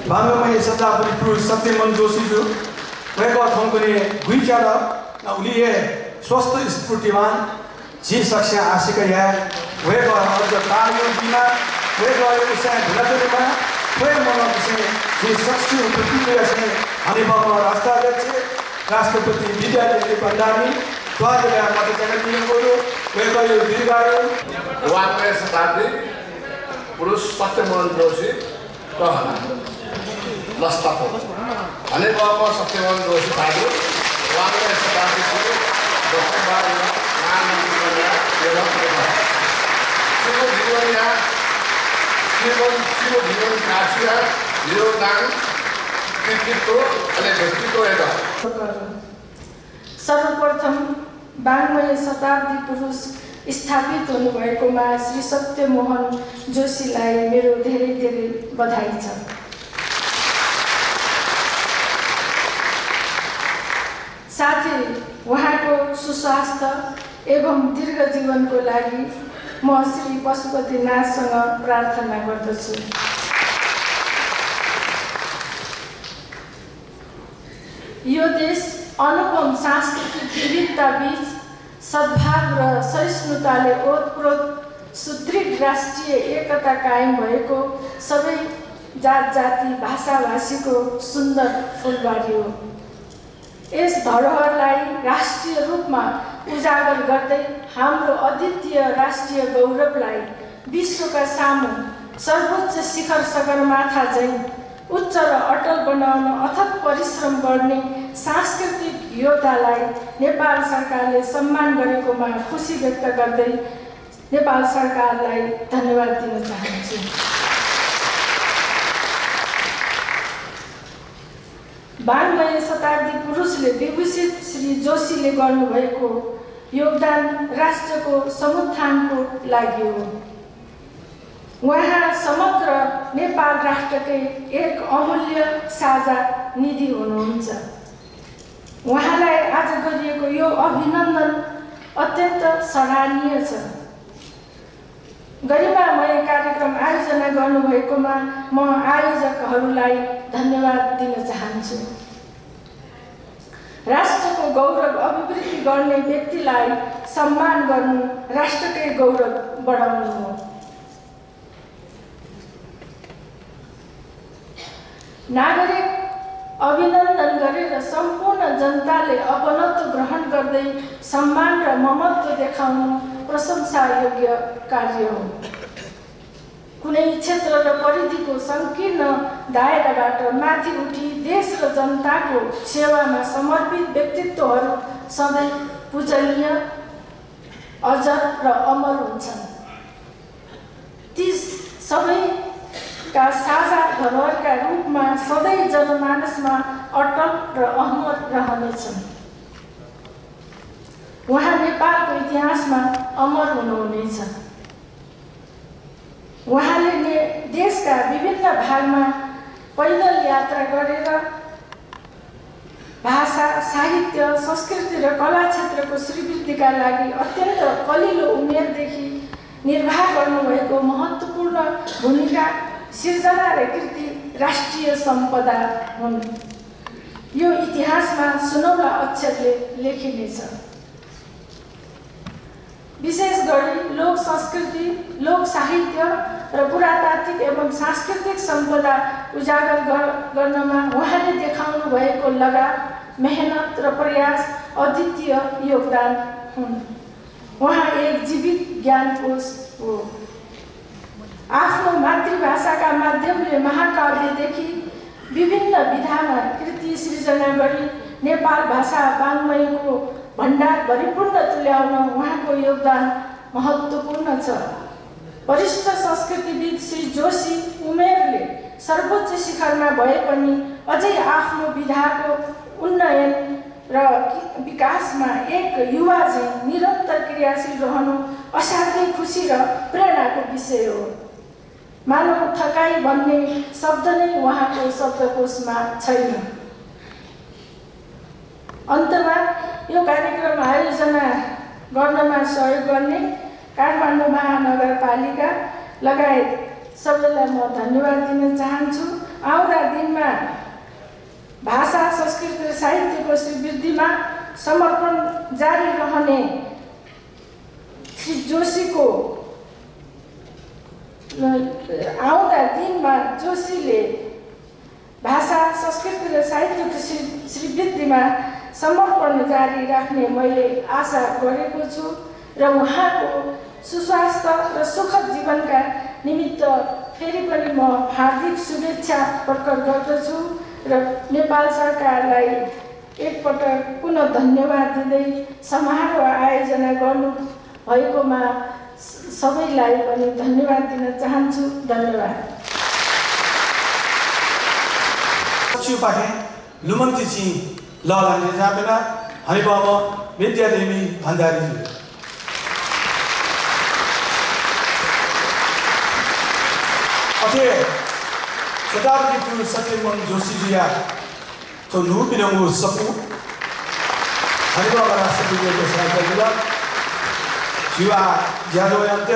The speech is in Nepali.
भानुमय सदापुरी पुरुष सत्यमन जोशीज्यू उहाँको ठाउँको गुइचार उलिए स्वस्थ स्फूर्तिमान जी सक्से आशिक या उहाँको अझ तालियों बिना उहाँको उसै धुलाधुलीमा उहाँ मलाई उसै जी सक्से प्रतिक्रिया से अनिभव राष्ट्राध्यक्ष राष्ट्रपति विद्यादेवी भण्डारी द्वारा मत जनदिनको उहाँको यो दीर्घायु वाङ्मय शताब्दी पुरुष सत्यमोहन जोशी कहना लस्ताको अनिभव सत्यमोहन जोशी ठाकुर वाङ्मय शताब्दी पुरुष शिव जीवन काशिया योगदान कृतित्व अनि व्यक्तित्व सर्वप्रथम वाङ्मय शताब्दी पुरुष स्थापित हुनुभएकोमा श्री सत्यमोहन जोशीलाई मेरो धेरै धेरै बधाई छ। साथै उहाँको सुस्वास्थ्य एवं दीर्घ जीवनको लागि म श्री पशुपतिनाथसँग प्रार्थना गर्दछु। यो देश अनुपम सांस्कृतिक विविधता बीच सद्भाव र सहिष्णुताले ओतप्रोत सुदृढ राष्ट्रिय एकता कायम भएको सबै जात जाति भाषा भाषीको सुन्दर फुलबारी हो। यस धरोहरलाई राष्ट्रिय रूपमा उजागर गर्दै हाम्रो अद्वितीय राष्ट्रिय गौरवलाई विश्वका सामु सर्वोच्च शिखर सगरमाथा चाहिँ उच्च र अटल बनाउन अथक परिश्रम गर्ने सांस्कृतिक योद्धालाई नेपाल सरकारले सम्मान गरेकोमा खुसी व्यक्त गर्दै नेपाल सरकारलाई धन्यवाद दिन चाहन्छु। वाङ्मय शताब्दी पुरुषले विभूषित श्री जोशीले गर्नुभएको योगदान राष्ट्रको समुत्थानको लागि हो। उहाँ समग्र नेपाल राष्ट्रकै एक अमूल्य साझा निधि हुनुहुन्छ। उहाँलाई आज गरिएको यो अभिनन्दन अत्यन्त सराहनीय छ। गरिमामय कार्यक्रम आयोजना गर्नुभएकोमा म आयोजकहरूलाई धन्यवाद दिन चाहन्छु। राष्ट्रको गौरव अभिवृद्धि गर्ने व्यक्तिलाई सम्मान गर्नु राष्ट्रकै गौरव बढाउनु हो। नागरिक अभिनन्दन गरेर सम्पूर्ण जनताले अपनत्व ग्रहण गर्दै सम्मान र ममत्व देखाउनु प्रशंसायोग्य कार्य हो। कुनै क्षेत्र र परिधिको संकीर्ण दायराबाट माथि उठी देश र जनताको सेवामा समर्पित व्यक्तित्वहरू सधैँ पूजनीय अजर र अमर हुन्छन्। ती सबैका साझा धरोहरका रूपमा सधैँ जनमानसमा अटल र अमर रहनेछन्। उहाँ नेपालको इतिहासमा अमर हुनुहुनेछ। उहाँले देशका विभिन्न भागमा पैदल यात्रा गरेर भाषा, साहित्य, संस्कृति र कला क्षेत्रको श्रीवृद्धिका लागि अत्यन्त कलिलो उमेरदेखि निर्वाह गर्नुभएको महत्त्वपूर्ण भूमिका सिर्जना र कृति राष्ट्रिय सम्पदा हुन्। यो इतिहासमा सुनौला अक्षरले लेखिनेछ। विशेष गरी लोक संस्कृति, लोक साहित्य र पुरातात्विक एवं सांस्कृतिक सम्पदा उजागर गर्नमा उहाँले देखाउनु भएको लगाव, मेहनत र प्रयास अद्वितीय योगदान हुन्। उहाँ एक जीवित ज्ञानकोश हो। आफ्नो मातृभाषाका माध्यमले महाकाव्यदेखि विभिन्न विधामा कृति सृजना गरी नेपाल भाषा वाङ्मयको भण्डार भरिपूर्ण तुल्याउन उहाँको योगदान महत्त्वपूर्ण छ। वरिष्ठ संस्कृतिविद श्री जोशी उमेरले सर्वोच्च शिखरमा भए पनि अझै आफ्नो विधाको उन्नयन र विकासमा एक युवा चाहिँ निरन्तर क्रियाशील रहनु असाध्यै खुसी र प्रेरणाको विषय हो। मानव थकाइ भन्ने शब्द नै उहाँको शब्दकोशमा छैन। अन्तमा यो कार्यक्रम आयोजना गर्नमा सहयोग गर्ने काठमाडौँ महानगरपालिका लगायत सबैलाई म धन्यवाद दिन चाहन्छु। आउँदा दिनमा भाषा, संस्कृति र साहित्यको श्रीवृद्धिमा समर्पण जारी रहने श्री जोशीको आउँदा दिनमा जोशीले भाषा, संस्कृति र साहित्यको श्रीवृद्धिमा समर्पण जारी राख्ने मैले आशा गरेको छु र उहाँको सुस्वास्थ्य र सुखद जीवनका निमित्त फेरि पनि म हार्दिक शुभेच्छा प्रकट गर्दछु र नेपाल सरकारलाई एकपटक पुनः धन्यवाद दिँदै समारोह आयोजना गर्नु भएकोमा सबैलाई पनि धन्यवाद दिन चाहन्छु। धन्यवाद। छु पाखे लुमन्ती छि ललाले जापेला हरिबाबा विद्यादेवी भण्डारी जी अझै शताब्दी पुरुष सत्यमन जोशी जी या तो नु बिरंगु सपु हरिबाबा राष्ट्रपति को सहायता दिला जीवा ज्यादा अंत्य